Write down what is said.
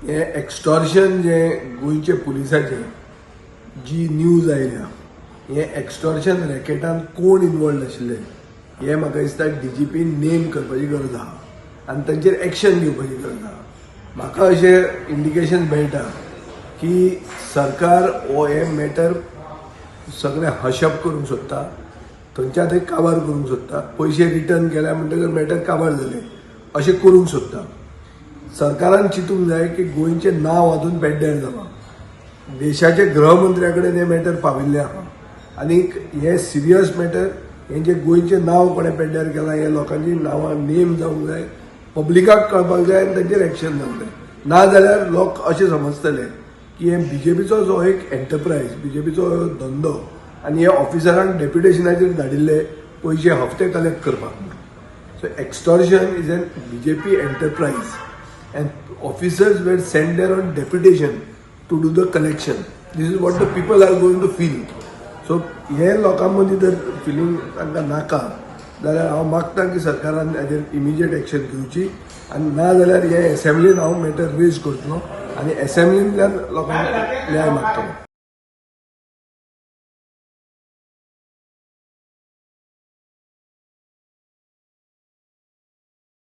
हें एक्स्टॉर्शन जें गोंयचे पुलिसाचें जी न्यूज आयल्या, हें एक्स्टॉर्शन रॅकेटान कोण इनवॉल्ड आशिल्ले हें म्हाका दिसता डीजीपीन नेम करपाची गरज आहा आनी तांचेर एक्शन घेवपाची गरज आहा. म्हाका अशें इंडिकेशन मेळटा की सरकार हो हें मॅटर सगळें हशप करूंक सोदता, थंयच्या थंय काबार करूंक सोदता. पयशे रिटर्न केल्या म्हणटकर मॅटर काबार जालें अशें करूंक सोदता. सरकारान चिंतूंक जाय की गोंयचें नांव हातून पेड्ड्यार जालां. देशाचे गृहमंत्र्या कडेन हें मॅटर पाविल्लें आहा आनीक हें सिरियस मॅटर. हें जें गोंयचें नांव कोणें पेड्ड्यार केलां, हें लोकांची नांवां नेम जावंक जाय, पब्लिकाक कळपाक जाय आनी तांचेर एक्शन जावंक जाय. ना जाल्यार लोक अशें समजतले की हें बीजेपीचो जो एक एंटरप्रायज, बीजेपीचो धंदो आनी हे ऑफिसरांक डेप्युटेशनाचेर धाडिल्ले पयशे हफ्ते कलेक्ट करपाक म्हणून. So extortion is an BJP enterprise and officers were sent there on deputation to do the collection. This is what the people are going to feel. So हे लोकां मदीं जर फिलींग तांकां नाका जाल्यार हांव मागता की सरकारान हाजेर इमिजिएट एक्शन घेवची आनी ना जाल्यार हे एसेंब्लीन हांव मॅटर रेज करतलो आनी एसेंब्लींतल्यान लोकांक न्याय मागतलो.